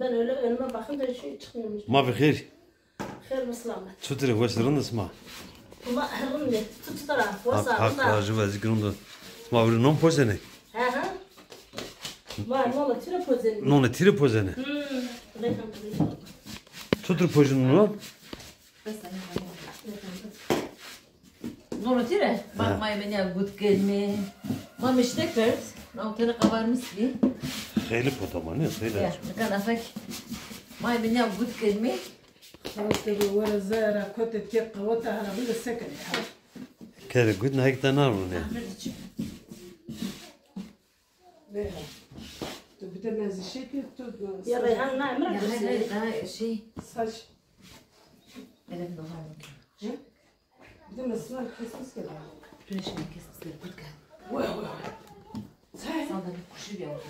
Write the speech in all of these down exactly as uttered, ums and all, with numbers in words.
Ben öyle önüme bakınca hiç çıkmıyormuş. Ma bi xêr. Xêr bi selamet. Çutir, weş, rind sima? Ma rind. Tu çutir a? Weş a, rind a? Hak razî bo, ez kî rind. Ma vîrî non pozenê? He he. Ma nonê tîre pozenê. Nonê tîre pozenê? Hmm. Çutir pozenê non? Nonê tîre? Bak, ma yemeğe gut gelme. Ma mişte kerd. Navtene kabarmış bir. Xeylî pot ama ne? Xeylî. Ya, kan afek. Ma yemeğe gut gelme. Kotê bi were zera, kotê tê qeweta hera, bile se kenê ya. Kere gut, nahek te narvun ya. Reyhan. Tu bir de mezi şey ki, tu... Ya Reyhan, ne emre? Ya hayır, hayır, daha şey. Saç. Elem dolar. Hı? Bir de mesela kesmiş geliyor. Güneşini kesmiş geliyor. Good gel. Vay, vay, vay. Sen? Sandalye kuşu bir yavru.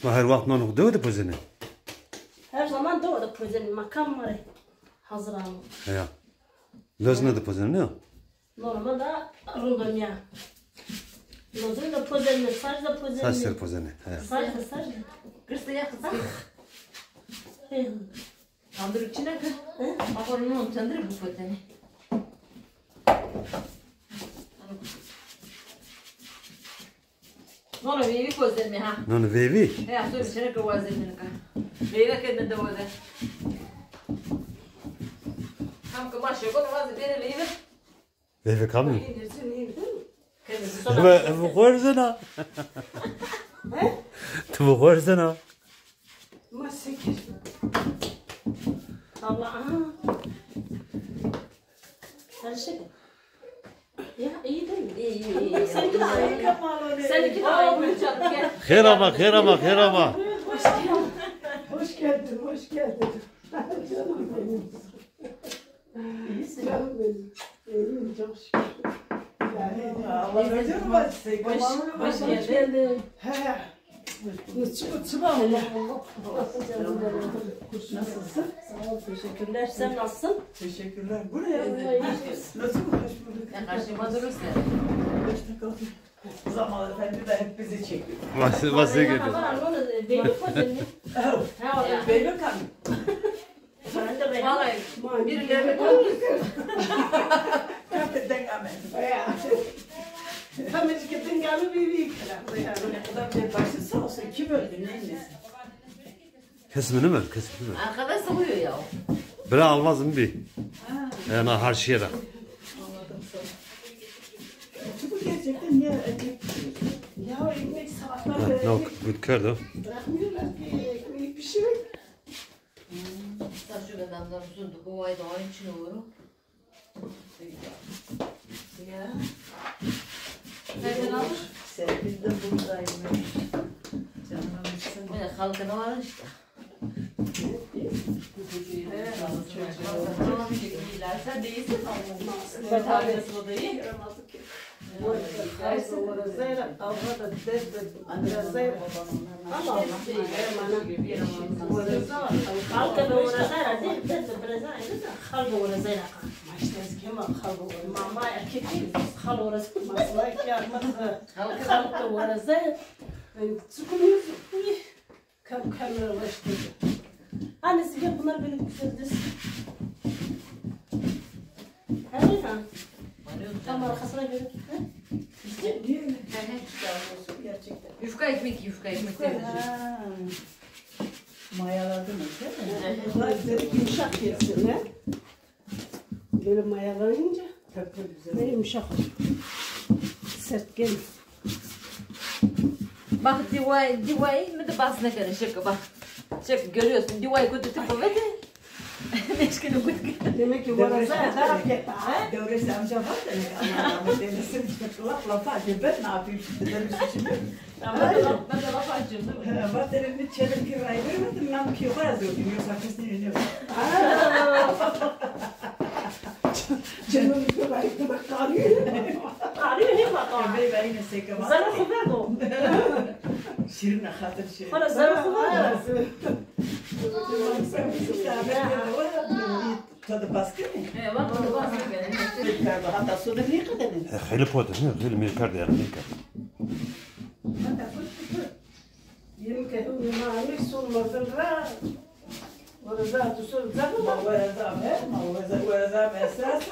Ma her wext non dewe de pozenê? Her zaman dewe de pozenê. Makam ma rê hazir ama. Ya. Lozine de pozenê, ne? Normal da rind o nîya. Lozine de pozenê, saç de pozenê. Saç ser pozenê, he. Saç de saç. Girse ya kız. Tandır içine kır. Hı? Bak, onu tendir bu pozenê. Nonê veyvî pozenê ha. Nonê veyvî? He, ya, sonra içine kır, wazenê nika. Veyve ke mi dewe de. Kam ke ma şeko, waze bêrê veyve. Veyve kamî? Eve, eve xo erzena. He? Tu bi xo erzena. Ma sekir. Allah, aha. Her şey. Ya, iyi değil mi? İyi, iyi, iyi. Seninki de aynı. Seninki de aynı. Xêr ama, xêr ama, xêr ama. Hoş geldin, hoş geldin. Canım benim. İyisin. Canım benim. İyiyim, çok şükür. Yani, Allah razı olsun. Hoş, hoş geldin. He. Çıba, çıba. Nasılsın? Sağ ol, teşekkürler. Sen nasılsın? Teşekkürler. Bu ne ya? Nasıl? Hoş bulduk. Ya, karşıma durursa. Hoş bulduk. Zaman efendi de hep bizi çekiyor. Vase, vase geliyor. Ama onu, e, belli koyun. Ha, belli kan. Vallahi birileri Kapı dengame. Ya. Tam ki dengame bir, bir. Yani, o da bir başı sağ olsun. Kim öldü, ne neyse. Kesimi mi? Kesimi mi? Arkada sıkıyor ya. Bira almaz mı bir? Ha. Yani her şeye de. Anladım, sağ ol. Çünkü gerçekten ya ekmek pişiriyor. Ya ekmek sabahtan beri... Ha, yok, good kerdo. Bırakmıyorlar ki ekmeği pişirip. Hmm, sa şuve damdam sundu, kovay da aynı için olur. Ya. Nereden aldın? Serpil de buradaymış. Canım gitsin. Böyle halkına var işte. He, tamam, çok iyi. Sen değilsin. Ben tablet odayı. Xalqi werezay ra, Awa da derd bi birezay ra. Ama, ama, e, mana, wereza, xalqi bi werezay ra, derd, derd bi birezay ra, xalqi werezay ra. Ma işte ez kema xalqi werezay. Ma, ma erkek değiliz, xalqi werezay. Mesela ki, xalqi werezay. Çıkmıyor. Kam kamera başladı. Annesi gel, bunlar benim güzel desin. He Reyhan? Tam arkasına göre. He? İşte. He he. Gerçekten. Yufka ekmek, yufka ekmek. Ha. Mayaladım, değil mi? Hı hı. Bunlar dedik yumuşak gelsin, he? Böyle mayalayınca böyle yumuşak olur. Sert gelmez. Bak, diwayî, diwayî mi de bas nêkenê, şeke bak. Şeke, görüyorsun, diwayî kotî ti kuvveti. Nêşkenê gut ke. Demek ki wereza daha keta, ha? Dewres amca var demek, Allah rahmet eylesin. Laf lafa acı, ben ne yapayım şimdi, demiş şimdi. Ya, ben de laf, ben de laf açıyorum, değil mi? Ha, vatene mi çelim ki raylı, vatene nam ki var, diyor, yoksa kız ne, ne? Çelim ki raylı, bak, kalıyor. Kalıyor, ne bak? Bey, bey, ne seke bak. Zerre xo verdo. Şirin xatir şirin. Bana zerre xo verdo. Tadı baskı mı? Evet, tadı baskı. Hata suda ne kadar? Xeylî pot, xeylî mêr kerd yanî, mêr kerd. Ma amî sormadın ra. Wereza tu sor zaba. Ma wereza me, ma wereza, wereza me esas.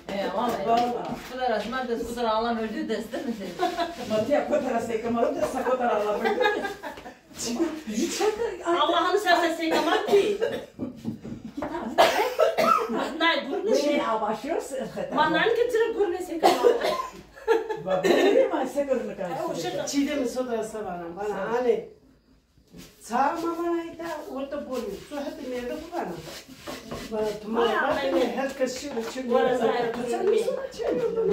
E, vallahi. Vallahi. Kutar asma des kutar Allah verdi des, değil mi? Ma diya kutar se kamaru des kutar Allah verdi. Allah'ını seversen sen yaman ki. Nay, gurnu şey. Beni abaşıyorsun. Manan getirin gurnu sen kamaru. Bak, ne bileyim, ay, sen gurnu karıştırıyorsun. Çiğdem'i soda sabana bana hani ça ma vana ita orta boli. So hep nerede bu bana? Bana tamam. Bak, her kes şimdi çünkü. Sen mi sonra çeviriyorsun?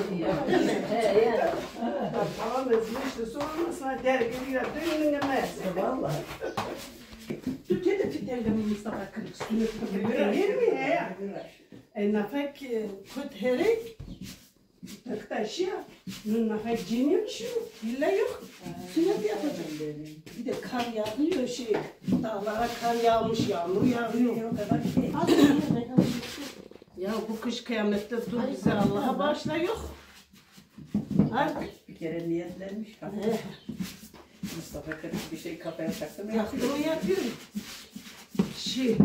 Tamam, ezmişti. Sonra sana dergi bir dönümüne mez. Vallahi. Türkiye'de fiteldim Mustafa Kırık. Sünnet. Öyle mi? He. E, nafek, e, kut herek. Bektaşya. Nun nafek ceniyor şu. İlla yok. Sünnet yapacak. Bir de kar yağıyor şey. Dağlara kar yağmış, yağmur yağıyor. O kadar şey. Ya bu kış kıyamette dur bize Allah'a bağışla yok. Ha? Bir kere niyetlenmiş. He. Mustafa Kırık bir şey kafaya taktı mı? Taktı mı yapıyor. Şey,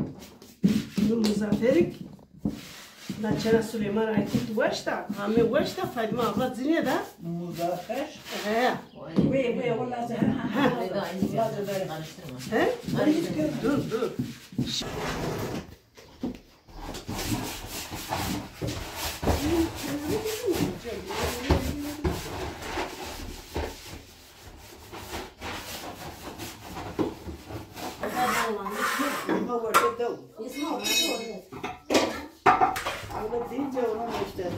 bu Muzafferik, da çena Süleyman Aykut weşta, ame weşta Fadime abla zine da. Muzaffer. He. Ve, ve, o lazım. Ha. He? Dur, dur. Ama deyince onun işte.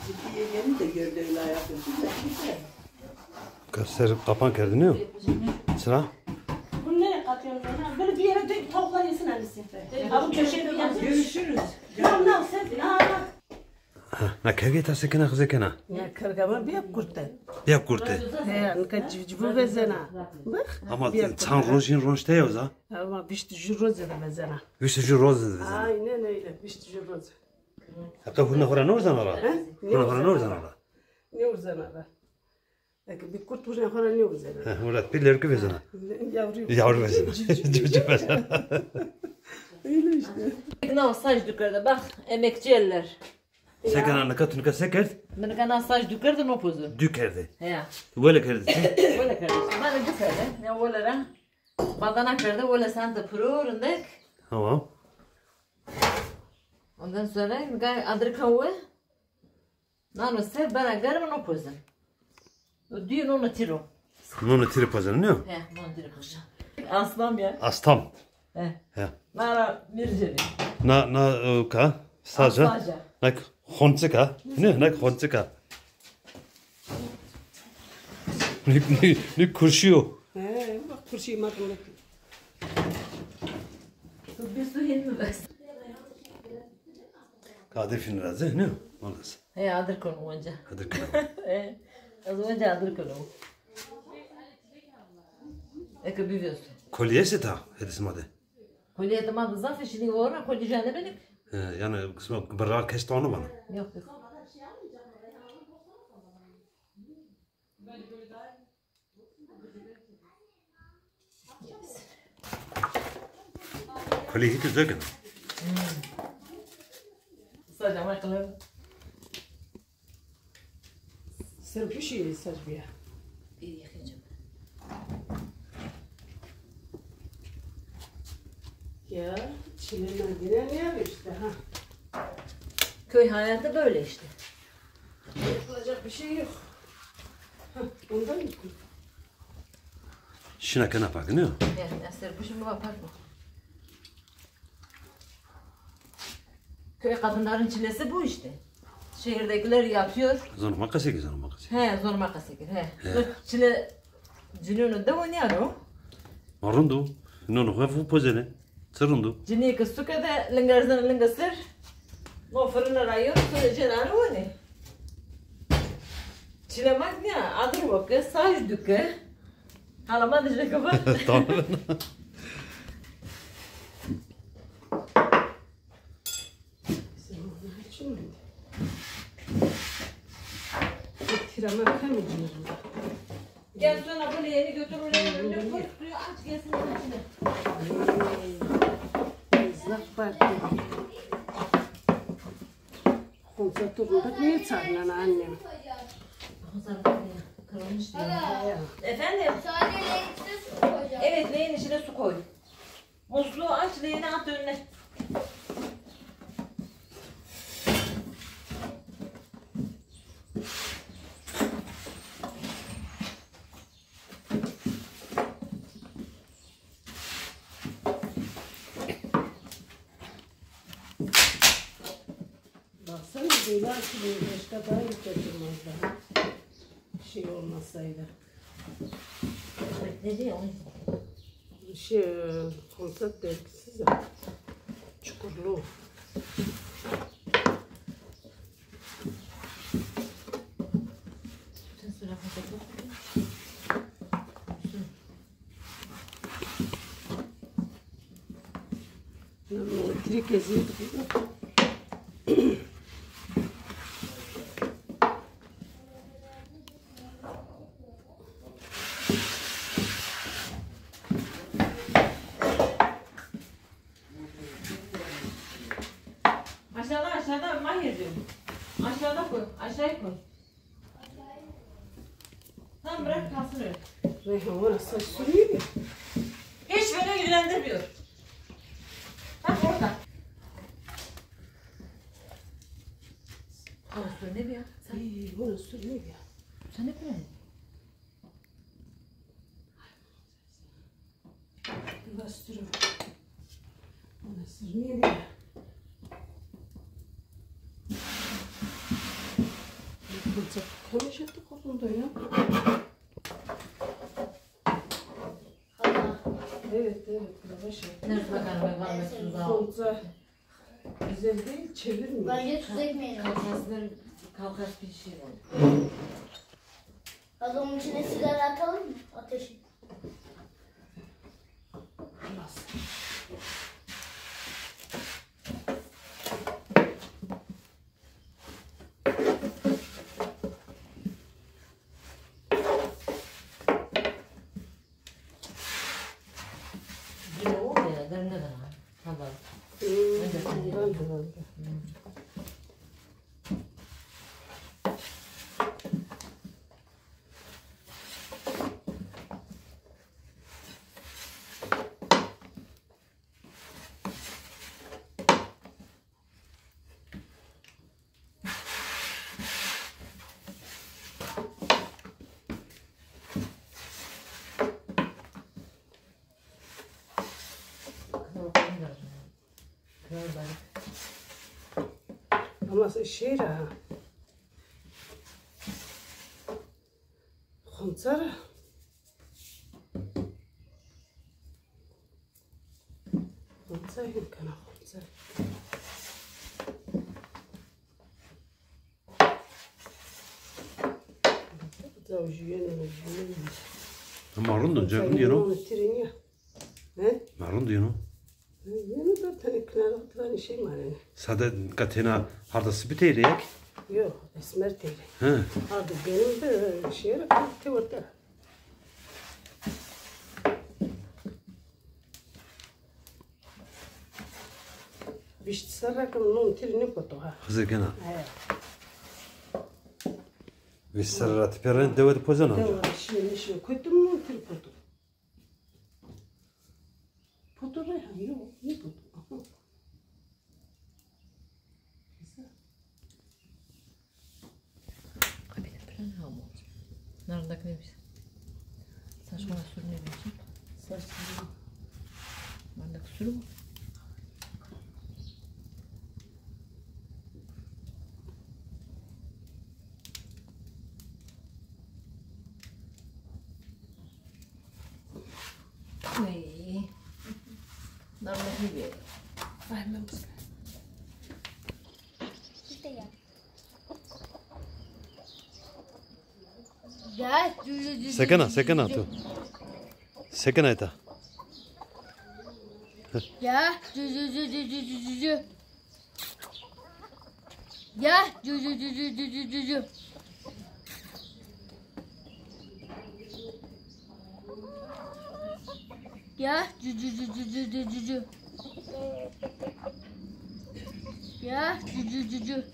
Ciddiye yeni de gördüğüyle yapıyorsun da işte. Ka ser kapan kerdin, ne o? Sıra? Bunu nereye katıyorsun? Ha, böyle bir yere dök, tavuklar yesin annesi. Ha, bu köşeye bir yere dök. Görüşürüz. Tamam, tamam, sen, ha, ha. Ha, na kergê ta se kena, xizê kena? Ya kerga ma bîya kurte. Bîya kurte. He, nika civcivu vezena. Bak. Ama çand roj hîn ronişte ya o za? Ama vîst jû roze de vezena. Vîst jû roze de vezena. Aynen öyle, vîst jû roze. Eke hurna xora ne urzana ra? He? Hurna xora ne urzana ra? Ne urzana ra? Eke bir kurt vurna xora ne urzana ra? He, Murat, bir lerki vezena. Yavru. Yavru vezena. Civciv vezena. Öyle işte. Na sac dükerde bak, emekçi eller. Se kena nika, tu nika se kerd? Mi nika na sac dükerde no pozu. Dükerde. He. Wele kerde. Wele kerde. Ben de dükerde. Ya wele ra. Badana kerde, wele sente piro rindek. Tamam. Ondan sonra nika adrika we. Nano ser bena germ no pozin. O diyo nono tiro. Nono tiro pozin, ne? He, nono tiro pozin. Aslam ya. Astam. He. He. Nara mirceri. Na, na, e, ka? Saca. Saca. Nak honçika. Ne, nak honçika. Ne, ne, ne kurşuyo. He, bak kurşuyu madem. Tu bir su hin mi bes? Kadir fin razı, ne? Olmaz. He, adir konu onca. Adir konu. He, az onca adir konu. Eke biliyorsun. Kolye se ta, hedis ma de. Kolye de ma de zaf işini uğruna kolye jane benim. He, yani kısma bırra kes tonu bana. Yok, yok. Kolye hiç zökün. Sadece ama kılın. Sırf bir şey saç bir ya. Bir yıkayacağım. Ya, çile merdine ne yapıyor işte ha? Köy hayatı böyle işte. Yapılacak bir şey yok. Ha, ondan mı? Şina kena pak, ne? Ya, ya ser bu şimdi bak, pak mı? Köy kadınların çilesi bu işte. Şehirdekiler yatıyor. Zonuma qesê kî, zonuma qesê. He, zonuma qesê kî, he. He. Çile cinîno de oynayano. Ma rind o. Nono xo fu pozene. Çi rind o. Cinî ke suke de lingerzene linge ser. No fırına ra yeno, sonra cenane wene. Çilemak ne? Adir weke, saç duke. Hala ma de jeke va. Tamam. Tira ma kemî cî. Gel sonra bu leğeni götür, o leğenin önüne koy, suyu aç gelsin bunun içine. Zaf parti. Xonsa tu rindek nêçarnena annem. Efendim? Sadece leğen içine su koyacağım. Evet, leğen içine su koy. Musluğu aç, leğeni at önüne. Baksana, böyle açılıyor. Başka daha yükseltilmez daha. Şey olmasaydı. Ne diyor? Şey, konsept dergisiz ya. Çukurlu. Elektrik eziyeti. Aşağıda, aşağıda Mahir'cim. Aşağıda koy, aşağıya koy. Tamam, bırak kalsın öyle. Reyhan, orası saç sürüyor ya. Hiç beni ilgilendirmiyor. Bak orada. Orası ne bir ya? Sen, ay, orası sürüyor ya. Sen ne bileyim? Bastırıyorum. Bana sürmeyelim ya. Yapılacak. Konuşacaktık okulda ya. Evet, evet, yavaş yap. Nerede bakalım, ben var mı? Solca. Güzel değil, çevirme. Bence tuz ekmeyelim. Kalkasları, kalkas bir şey oldu. Hadi onun içine sigara atalım mı? Ateşi. Biraz. Yine o ya, derine de var. Tamam. Hmm, ben de tanıyorum. Ben de, ben de. Hmm. Ama şey ra. Xonçer. Xonçer hîn kena xonçer. Zaw jüyeno, jüyeno. Ma rind o, ca rind yeno. Tirîn ya. He? Ma rind yeno. Yeno da tenê kinarî tira nîşey ma rê. Sade ka tena harda sibî teyre yek? Yo, esmer teyre. He. Harda benim de şey ra, te orta. Vîşt serre ke non tirî nêpoto ha. Xizir kena. He. Vîşt serre ra ti pê rind dewe de pozena. Dewe de şîyo nêşîyo. Kotim non tirî poto. Poto Reyhan, yo, nêpoto. Aha. Güzel. Ay, bir de plan ha bu. Narındaki ne bileyim. Saçma sürme bileyim. Saç sürme. Narındaki sürü mü? Ay. Narındaki bir. Ay, ben bu sefer. İşte ya. Sekena, sekena tu. Sekena eta. Ya. Ya. Gel cü cü cü cü cü cü cü cü. Gel cü cü cü cü.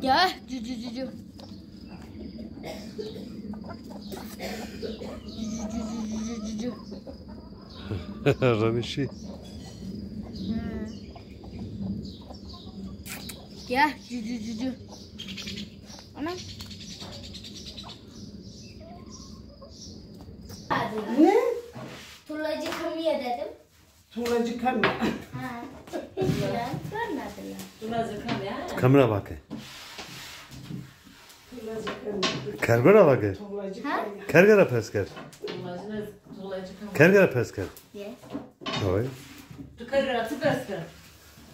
Gel cü cü cü cü. Cü cü cü cü cü cü cü. Ranişî. Hı. Gel cü cü cü cü. Ana. Ne? Tullacı kamya dedim. Tullacı kamya. Ha. Hiç görmediler. Tullacı kamya. Kamera bakı. Tullacı kamya. Kergora bakı. Tullacı kamya. Kergora pers kerd. Tullacı, tullacı kamya. Kergora pers kerd. Yes. Oy. Tu kergora tu pers kerd.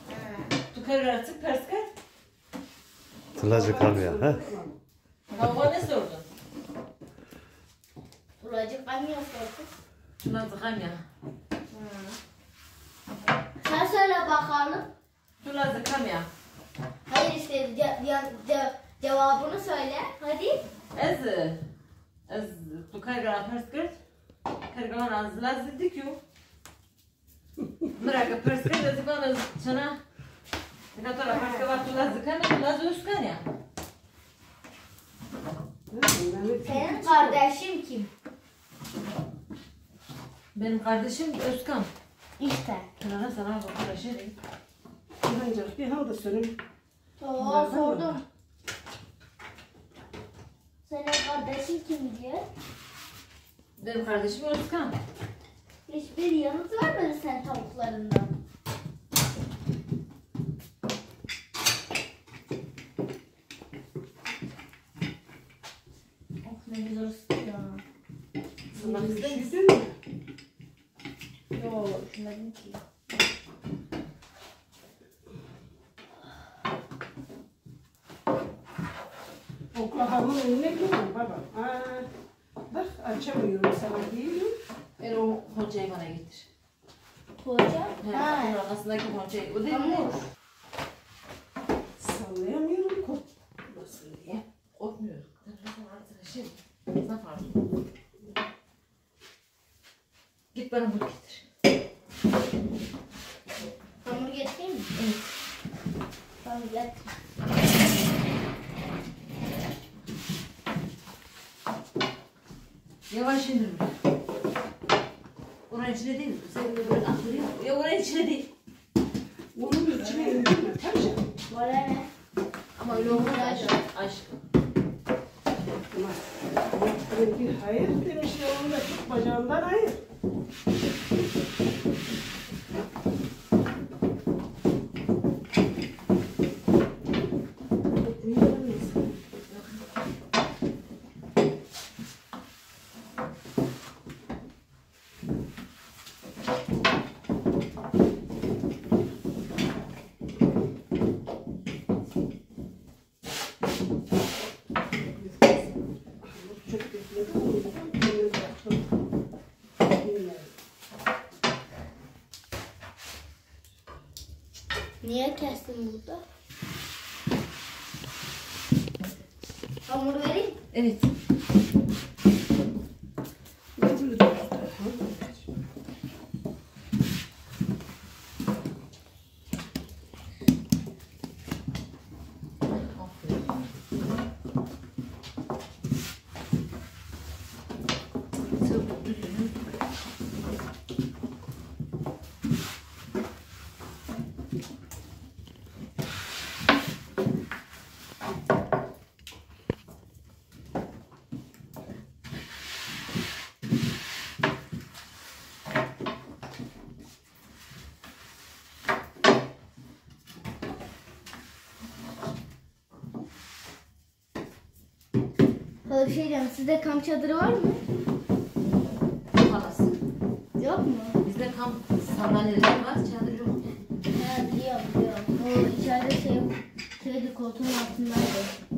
Ha. Tu kergora tu pers kerd. Tullacı kamya, ha? Tavuğa ne sordun? Tullacı kamya sordum. Tullacı kamya. Hı. Sen söyle bakalım. Tullacı kamya. Hayır işte ce- ya- ce- cevabını söyle. Hadi. Ez, ez tu kergora pers kerd. Kergora ez lazı dikyo. Mi ra ke pers kerd, ez vana çina. Nika to ra pers kerd, tu laz dikan, tu laz uskan ya. Senin kardeşin kim? Benim kardeşim Özkan. İşte. Sana sana bak, kardeşim. Ancak bir hal da sönüm. Tamam, sordum. Senin kardeşin kim diye. Benim kardeşim Özkan. Hiçbir yanıt vermedi sen tavuklarından. Oh, ne güzel ısıtıyor. Isınmak ister misin? Yok, üşümedim ki. Oklahamın önüne girme baba. Aa, bak, açamıyorum sana diyelim. Ver o hocayı bana getir. Hoca? He, ha. Onun arkasındaki hocayı. O değil mi? Tamam. Sallayamıyorum, korkmasın diye. Korkmuyorum. Sen, sen artık şey, sen farklı. Git bana bunu getir. Hamur getireyim mi? Evet. Tamam, getir. Yavaş indir bunu. Oranın içine değil, sen de böyle at buraya. Ya oranın içine değil. Onun içine indirme, tabii canım. Bana ne? Ama öyle olmaz aşkım. Aşkım. Ama bir hayır demiş ya, onu da tut bacağından ayır. Niye kestin burada? Hamur vereyim. Evet. Hala bir şey diyeceğim. Sizde kamp çadırı var mı? Kalasın. Yok mu? Bizde kamp sandalyeleri var, çadır yok. Ha, biliyorum, biliyorum. O içeride şey, şeydi, koltuğun altındaydı.